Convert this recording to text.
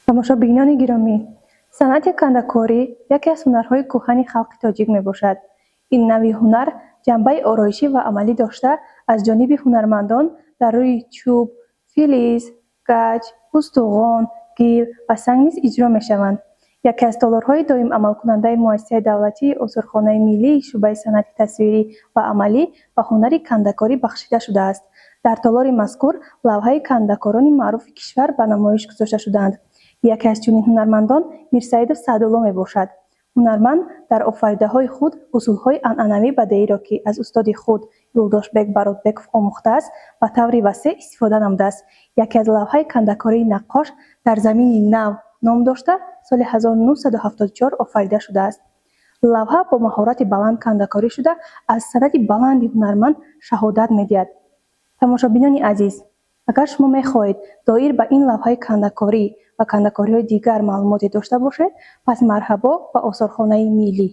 Тамошобинони гиромӣ, санъати кандакорӣ яке аз ҳунарҳои кӯҳани халқи тоҷик мебошад. Ин навъи ҳунар ҷанбаи ороишӣ ва амалӣ дошта, аз ҷониби ҳунармандон дар рӯи чӯб, филиз, гач, устуғон, гил ва санг низ иҷро мешаванд. Яке аз толорҳои доим амалкунандаи Муассисаи давлатии Осорхонаи миллии шӯъбаи санъати тасвирӣ ва амалӣ ба ҳунари кандакорӣ бахшида шудааст. Дар толори мазкур лавҳаи кандакорони маъруфи кишвар ба намоиш гузошта шудаанд. Яке аз чунин ҳунармандон Мирсаидов Саъдулло мебошад. Ҳунарманд дар офаридаҳои худ усулҳои анъанавии бадеиро, ки аз устоди худ Юлдошбек Баротбеков омӯхтааст, ба таври васеъ истифода намудааст. Яке аз лавҳаи кандакории наққош «Дар замини нав» ном дошта, соли 1974 офарида шудааст. Лавҳа бо маҳорати баланд кандакорӣ шуда, аз санъати баланди ҳунарманд шаҳодат медиҳад. Тамошобинони азиз, агар шумо мехоҳед доир ба ин лавҳаи кандакорӣ ва кандакориҳои дигар маълумоте дошта бошед, пас марҳабо ба Осорхонаи миллӣ.